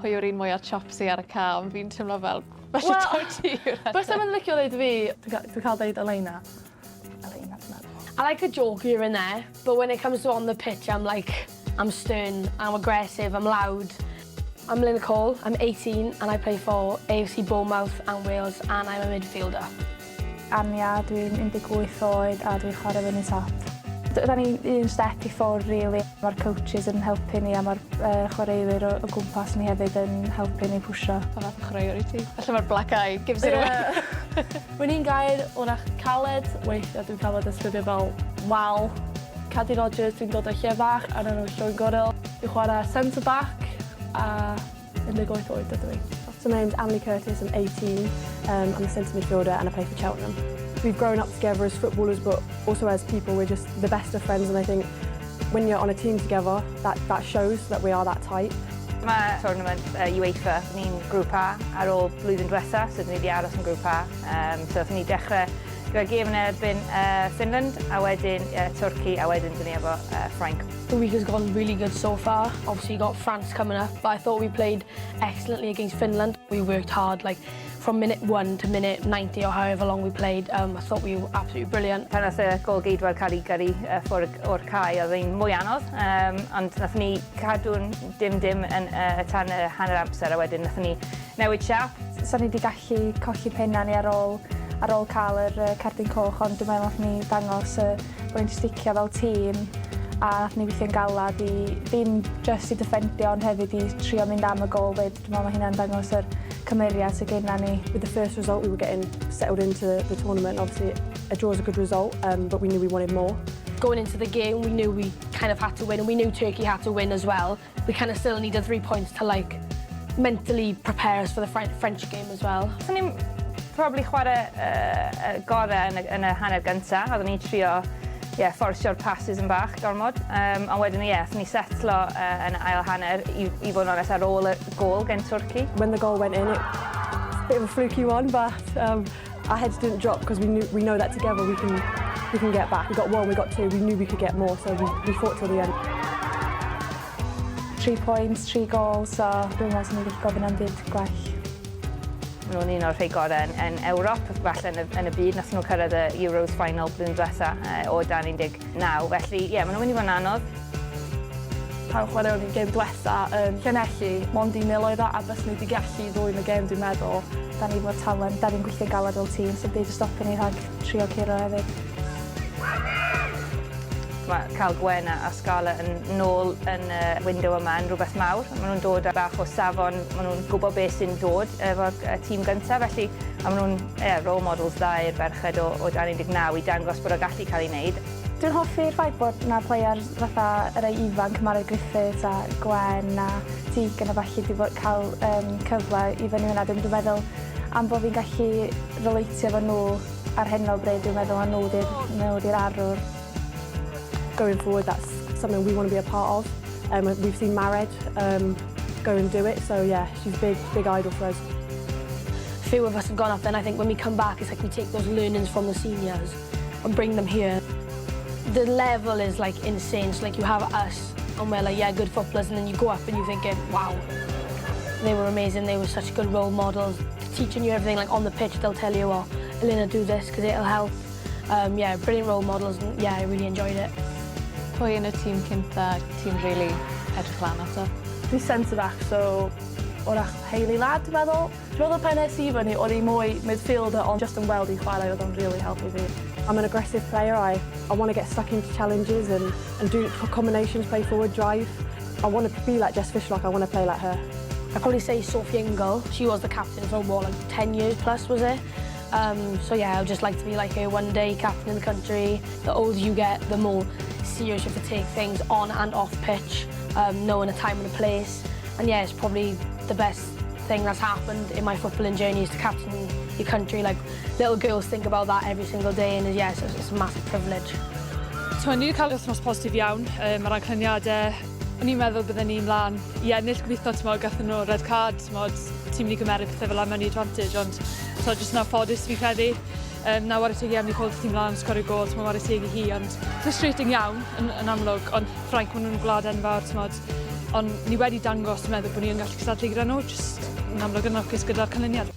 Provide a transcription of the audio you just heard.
Pwy yw'r un mwyaf chopsy ar y ca, ond fi'n teimlo fel falle well, taw ti yw'r ateb. Bysa fe'n licio ddeud fi, dwi'n ca dwi cael deud Elena. Elena, dwi'n meddwl. I like a joke here and there, but when it comes to on the pitch, I'm like, I'm stern, I'm aggressive, I'm loud. I'm Lynn Cole, I'm 18 and I play for AFC Bournemouth and Wales and I'm a midfielder. Anya, dwi'n 18 oed a dwi'n chwarae fyny top. Da ni un step i ffwrdd, really. Mae'r coaches yn helpu ni a mae'r chwaraewyr o gwmpas ni hefyd yn helpu ni pwsio. Pa fath o chwaraewr i ti? Falle mae'r black eye gives it away. Mae'n un gair wrach caled, weithiau dwi'n cael fy disgrifio fel wal. Cadi Rogers, dwi'n dod o lle fach ar enw Llwyngwril. Dwi'n chwarae centre back a 18 oed ydw i. So my name's Emily Curtis, I'm 18, I'm a centre midfielder and I play for Cheltenham. We've grown up together as footballers but also as people, we're just the best of friends and I think when you're on a team together, that shows that we are that tight. Mae tournament UEFA, ni'n grŵp A ar ôl blwyddyn diwetha, so dyn ni wedi aros yn grŵp A. So ni dechrau gyda gêm yn erbyn Finland, a wedyn Turkey, a wedyn dyn ni efo Ffrainc. The week has gone really good so far. Obviously, you got France coming up, but I thought we played excellently against Finland. We worked hard, like from minute 1 to minute 90 or however long we played. I thought we were absolutely brilliant. Pan nath y gol geidwad cael ei gyrru ffwrdd o'r cae, oedd hi'n mwy anodd, ond nath ni cadw'n dim-dim yn tan y hanner amser, a wedyn nath ni newid siap. So ni wedi gallu colli penna ni ar ôl cael yr cardyn coch, ond dwi'n meddwl nath ni dangos bod ni'n sticio fel tîm a nath ni weithio'n galad i ddim just i defendio ond hefyd i trio mynd am y gôl fyd. Dwi'n meddwl mae hynna'n dangos yr cymeriad sydd genna ni. With the first result we were getting settled into the tournament. Obviously a draw is a good result, but we knew we wanted more. Going into the game, we knew we kind of had to win, and we knew Turkey had to win as well. We kind of still needed 3 points to like mentally prepare us for the French game as well. So ni'n probably chwarae gorau yn y hanner gyntaf. Oeddwn ni'n trio, yeah, fforsio'r passes yn bach gormod. Ond wedyn, ie, yeah, ni setlo yn y ail hanner, i fod yn onest, ar ôl y gôl gen Turkey. When the goal went in, it was a bit of a fluky one, but our heads didn't drop because we know that together we can get back. We got one, we got two, we knew we could get more, so we fought till the end. 3 points, 3 goals, so dwi'n meddwl sy'n ni gallu gofyn am byd gwell. Maen nhw'n un o'r rhai gorau yn Ewrop, falle yn y byd. Nath nhw cyrraedd y Euros final blwyddyn diwetha o dan 19. Felly, ie, yeah, maen nhw'n mynd i fod yn anodd. Pan chwaraewn ni'n gêm diwetha yn Llanelli, mond 1-0 oedd o, a bys ni wedi gallu ddwyn y gêm, dwi'n meddwl. Da ni efo'r talent, da ni'n gweithio galad fel tîm, so byd i stopio ni rhag trio curo hefyd. Mae cael Gwen a Scarlett yn nôl yn y window yma yn rhywbeth mawr. Maen nhw'n dod â bach o safon, maen nhw'n gwybod beth sy'n dod efo'r tîm gyntaf, felly a maen nhw'n, yeah, role models dda i'r ferched o dan 19 i dangos bod o gallu cael ei wneud. Dwi'n hoffi'r ffaith bod na players fatha y rei ifanc, Mari Griffiths a Gwen a Tegan a falle wedi bod cael cyfle i fyny hwnna. Dwi'n meddwl am bod fi'n gallu relatio efo nhw ar hyn o bryd, dwi'n meddwl ma nhw di'r arwr. Going forward, that's something we want to be a part of. We've seen Mared go and do it, so yeah, she's a big, big idol for us. Few of us have gone up there, and I think when we come back, it's like we take those learnings from the seniors and bring them here. The level is like insane. So like you have us, and we're like, yeah, good footballers, and then you go up and you thinking, wow, they were amazing. They were such good role models, teaching you everything. Like on the pitch, they'll tell you, "Oh, Elena, do this because it'll help." Yeah, brilliant role models, and yeah, I really enjoyed it. Pwy yn y tîm cynta ti'n really edrych lan ato? Dwi centre back, so wrach Hayley Ladd, dwi'n meddwl. Dwi'n meddwl pan es i fyny, o'n i mwy midfielder, ond just yn weld i chwarae oedd o'n really helpu fi. I'm an aggressive player. I want to get stuck into challenges and do combinations, play forward, drive. I want to be like Jess Fishlock. I want to play like her. I'd probably say Sophie Ingle. She was the captain for what, like 10 years plus, was it? So yeah, I would just like to be like her one day, captain in the country. The older you get, the more serious you have to take things on and off pitch, knowing a time and a place. And yeah, it's probably the best thing that's happened in my footballing journey is to captain your country. Like little girls think about that every single day, and yes, it's a massive privilege. So, ni wedi cael wythnos positif iawn ar ran canlyniadau. O'n i'n meddwl bydden ni mlaen i ennill gobeithio, ti'n modd, gathon nhw red card, ti'n modd, ti'n mynd i gymeryd pethau fel mewn i advantage, ond so, jyst yn anffodus fi credu. Na whare teg i Emily Cole tîm mlaen, sgorio gol, ti'n modd, whare teg i hi, ond frustrating iawn yn amlwg, ond Ffrainc, maen nhw'n gwlad enfawr, ti'n modd, Ond ni wedi dangos, dwi'n meddwl, bod ni yn gallu cystadlu gyda nhw, jyst yn amlwg yn lwcus gyda'r canlyniad.